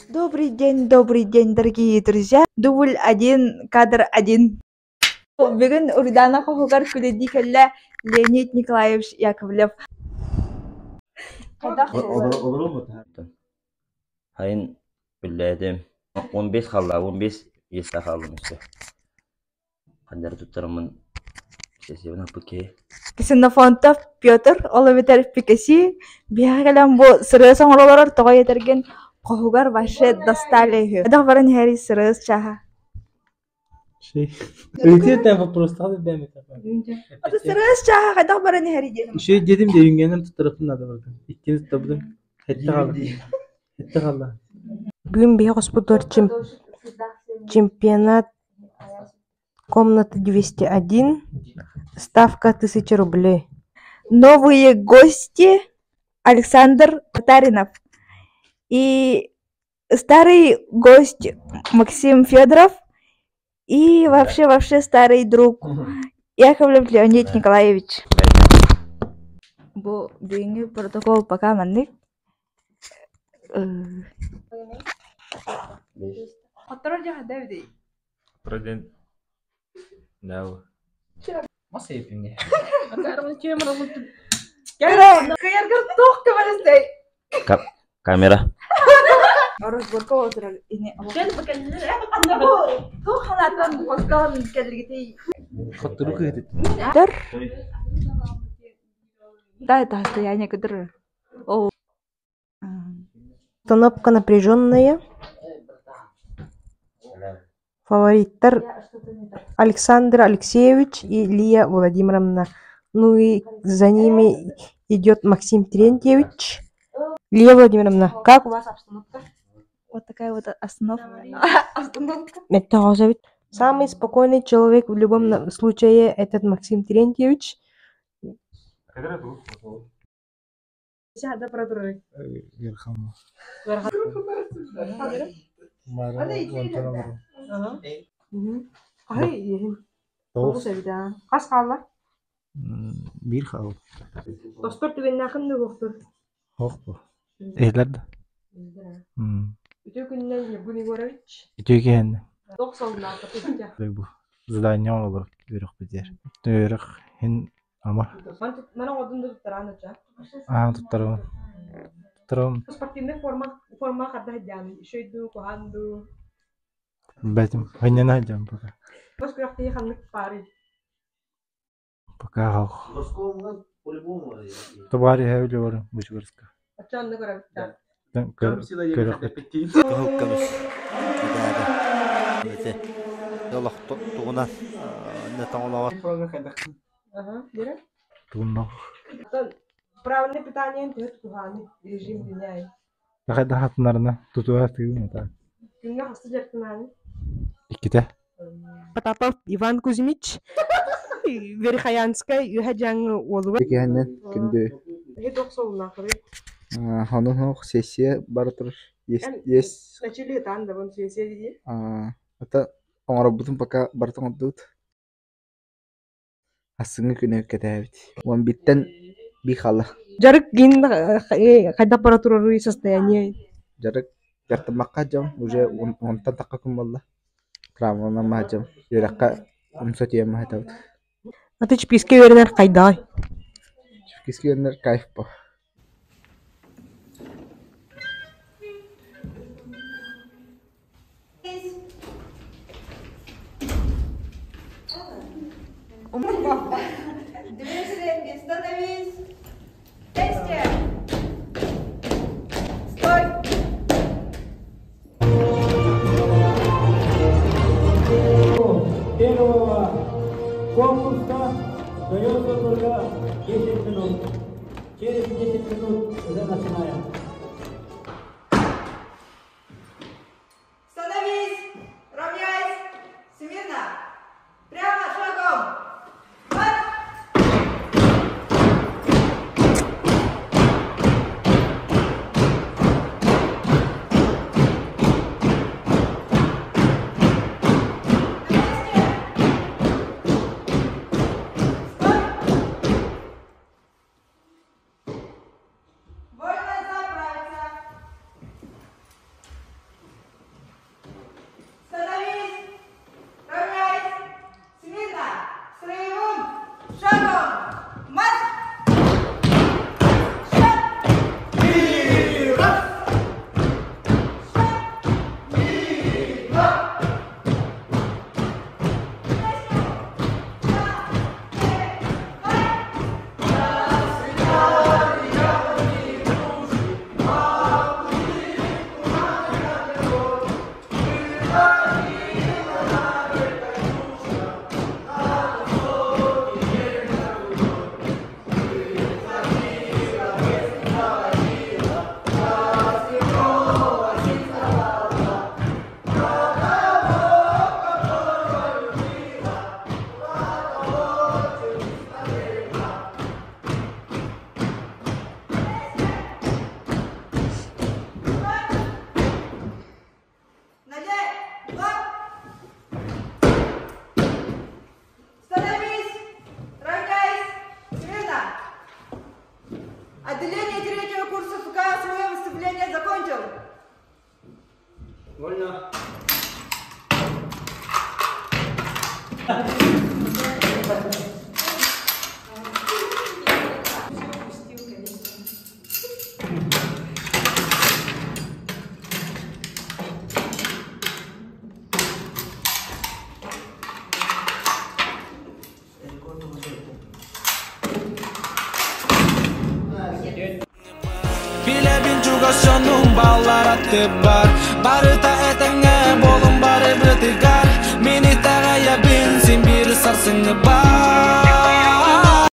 Добрый день, добрый день, дорогие друзья. Дубль один, кадр один. Бүгүн Уруйдаана хоһугар күлүдүү кэллэ Леонид Николаевич Яковлев. Хайдах Хайын үллээтим. 15 халла, 15 иэстээх хааллым өссө. Ханнары туттараммын сессиябын аппыт киһи. Ксенофонтов Петр, ол эбэтэр Пикаси, биһиэхэ кэлэн бу сырыас оҥоролорор тоҕо этэргин хоһугар вообще достали үһү. Хайдах баран иһэрий сырыас чааһа? Ыйытыы вопростаах Ото сырыас чааһа хайдах баран иһэрий диэтим. Үчүгэй диэтим да үүнгэнэн туттарыахпын наада барда. Иккини туттарбытым. Хэттэ хаалла. Хэттэ хаалла. Бүгүн биһи хоспутугар чемпионат комната 201, ставка тысяча рублей. Новые гости Александр Татаринов и старый гость Максим Федоров и вообще вообще старый друг Яковлев Леонид Николаевич. Бу бүгүҥҥү протокол пока маннык. Президент No. Камера. Разборка отырар ини туох ханааттан хостоон кэллигитий Хоттору кыһытыт. Дыр. Да, это состояние кыдыр. Ол Установка напряженная. Фавориттар Александр Алексеевич и Лия Владимировна. Ну и за ними идет Максим Терентьевич. Лия Владимировна, как у вас обстановка? Вот такая вот остановка. Остановка. Самый спокойный человек в любом случае этот Максим Терентьевич. Хас хаалла? Биир хаал. Тостор түгэннээхин да буохтур. Ох бу. Эһилэр да. Үтүө күнүнэн Ньургун Егорович. Үтүө киһиннэ. Туох солунаахпытый Бу задание олорор үөрэх битиэр. Үөрэх хин ама. Мана оҕодун да туттараан ача. Аа туттарабын. Туттарабын. Спортивный форма форма хадда сылдьааны. Үчүгэй дуу, куһаан дуу. Бэтим. Хынньана сылдьам пока. Бас күрэхтэһии ханнык баарый? Пока хох. Товарищ үлэ Бучугарска. Оччо онно көрөбүт да. Көрөхпүт. Кыһыл көмүс медали. Ити олох тугунан тоҥолоҕор Тугуннах. Правильное питание төһө тутуһааны режим дня. Хайда хатынарына тутуа тыын это. Күҥҥэ хаста дьарыктанааны? Иккитэ. Потапов Иван Кузьмич Верхоянскай үһэ дьаҥы уолугар. Киһинэн күндү Эһи туох солунаахырый? хонун сессия бара турар. Есть есть Начали таан да бон сессия дии. Это оҥоробутун пока барыта оҥордубут. Ассыҥҥы күнү кэтээбит. Уон бииртэн биир хаалла. Дьарык гин хайдах бара турарый состояние? Дьарык дьарыктаммакка дьон уже уонтан тахха күн буолла. Травманан маһдьам. Үөрэххэ умса тиийэн маһытабыт. Аты чпискэ үөрэнэр хайдаҕай? Чпискэ үөрэнэр кайф по. Две шеренги, становись! Вместе! Стой! Первого конкурса дается только 10 минут. Через 10 минут уже начинаем. Становись! Равняйсь! Смирно! Прямо шагом! Марш! На месте! Стой! Вольная заправка! Отделение третьего курса ФК свое выступление закончил. Вольно. Билэбин чугас дьонум баллар аттыбар Барыта этэҥҥэ буолун бары бытыгар Мин итэҕэйэбин син биир сарсыҥҥы бар.